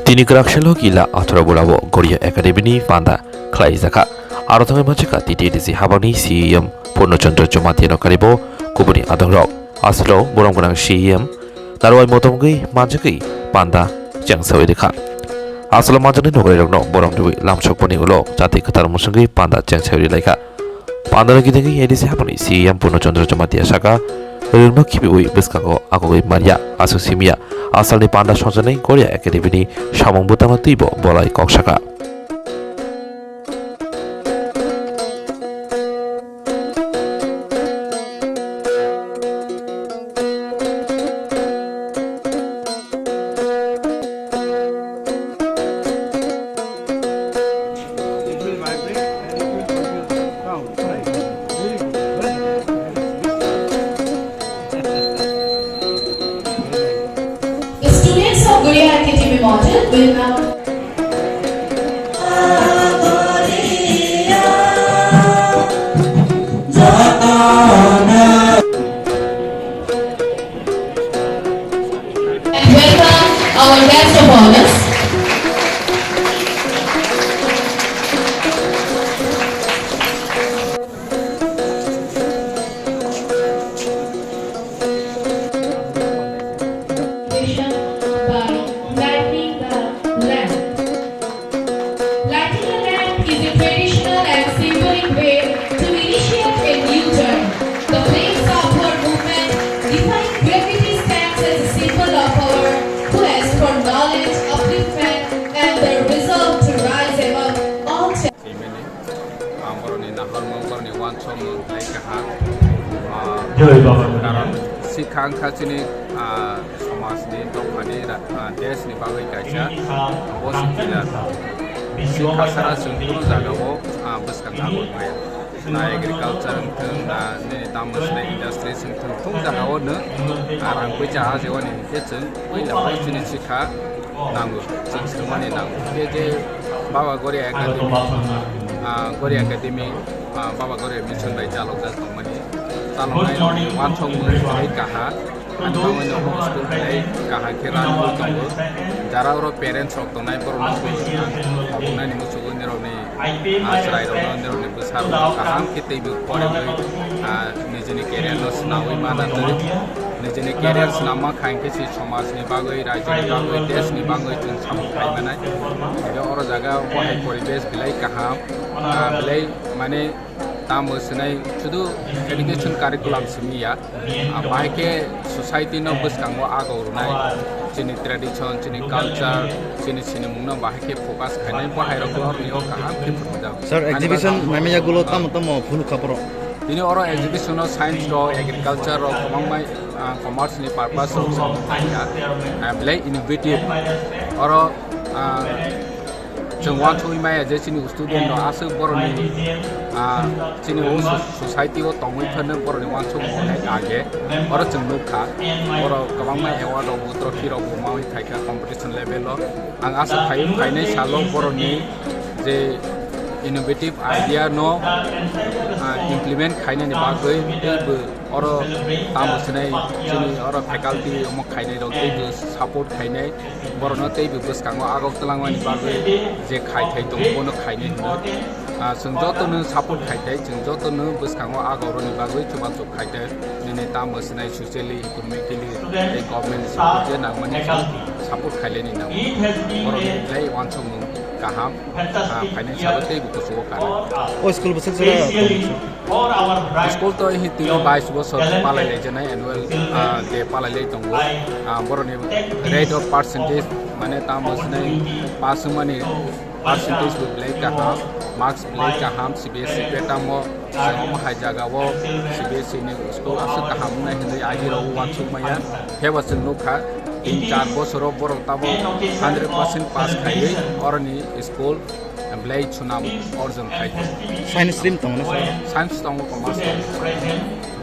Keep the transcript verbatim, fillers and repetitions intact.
Tini kwrak salo kila atharo bolabo Goria Academy ni panda khlai jakha. Aro thangwi manjakha T T A D C habangni C E M Purno Chandra Jamatia no karibo kubuni adongrok. Asalo borom gwnang C E M narwai motom wngwi manjagwi panda chengsawi rikha. Asalo manjaknai nogwrairokno borom rwui lamsokmani ulo jati kwtal mwswngwi panda chengsawi rilaikha. Pandano kidingwi A D C hapani C E M Purno Chandra Jamatia saka, rwngno khibiwi bwskango agogwi marya, aswk simiya. Asalni panda songjaknai Goria Academy ni samung bwtangno twibo bolai kok saka. It will vibrate and it will produce sound, right? Very good. Very good. The students of Goria Academy model will now And welcome our guest of honors. By lighting the lamp. Lighting a lamp is a traditional and symbolic way to initiate a new journey. The flames of her movement defying gravity stands as a symbol of power, quest for knowledge, upliftment, and the resolve to rise above all challenges. Himani, ah, borokni nahormung, borokni uansukmung belai kaham. Ah, Jai Baba. Karon sikha wngkha chini, ah, somajni, dophani, ra-, ah, deshni bagwi kaisa bo sikila. Sikha sara chwng kunu jagao, ah, bwskang nangwi maya. Na agriculture wngthung, na nini tamo swnai industries wngthung, thung jagao no, ah, rang puisa ajeoni hinkhe chwng puila bai chini sikha nango, chwng swngmani nango. Khe je Baba Goria Academy, ah, Goria Academy, ah, Baba Goria Mission bai chalokjak tongmani. Chaloknai rokni uansukmung belai kaham. Ani bagwi no school belai kaham khe rang tongo. Jara oro parents rok tongnai borok no bo ang koboknani muchungo nirokni, ah, chwrai rokno, nirokni bwsa rokno kaham khe teibo poriwi, ah, nijini career no swnamwi ma nangwi. Nijini career swnamma kha hinkhe se somajni bagwi, raijoni bagwi, deshni bagwi chwng samung khai manai. Hinkhe oro jaga o hai poribesh belai kaham, ah, belai mane tamo swnai sudu education curriculum simi ya, ah, bahai khe society no bwskango agok rwnai, chini tradition, chini culture, chini sinimung no bahai khe focus khainai, bo hai rok bo oroni o kaham khe phunukjak. Sir, ani exhibition bagwi ang naimaya gulo ah, tamo tamo phunukha borok? Tini oro exhibition o science rok, agriculture rok kwbangma, ah, commerce ni purpose rok se khaikha. Ah, belai innovative. Oro, ah, chwng uansugwi maya je chini student rok aswk borokni, ah, chini o so-, society o tongwi phano borokni uansukmung hai age. Oro chwng nukha, borok kwbangma award rok bo, trophy rok bo maui khaikha competition level o. Ang asa khaio phainai salo borokni je innovative idea no, ah, implement khainani bagwi teibo oro tamo swnai chini oro faculty omo khainai rok teibo support khainai, borokno teibo bwskango agok twlangmani bagwi je khai thai tongo bono khainai hino. Ah, chwng jotono support khai thai, chwng jotono bwskango agoroni bagwi chubachu khai thai, nini tamo swnai socially, economically, tei government ni support je nangmani support khaileni nango. Borokni belai uansukmung kaham, ah, financial tei bo kuchugo kanai. O school bwswk jora tong? School to hi tini bais bosor palai lai janai annual, ah, day palai lai tongo. Ah, borokni rate of percentage mane tamo swnai pass wngmani percentage bo belai kaham, marks belai kaham, C B S E pattern o, chwng omo hai jaga o C B S E ni school aswk kaham wngnai hwnwi agi rok uansuk maya. Phiyaba chwng nukha, tin char bosoro borok tabuk hundred percent pass khaiwi oroni school belai sunam orjon khai. Science stream tongo na sir? Science tongo, commerce tongo.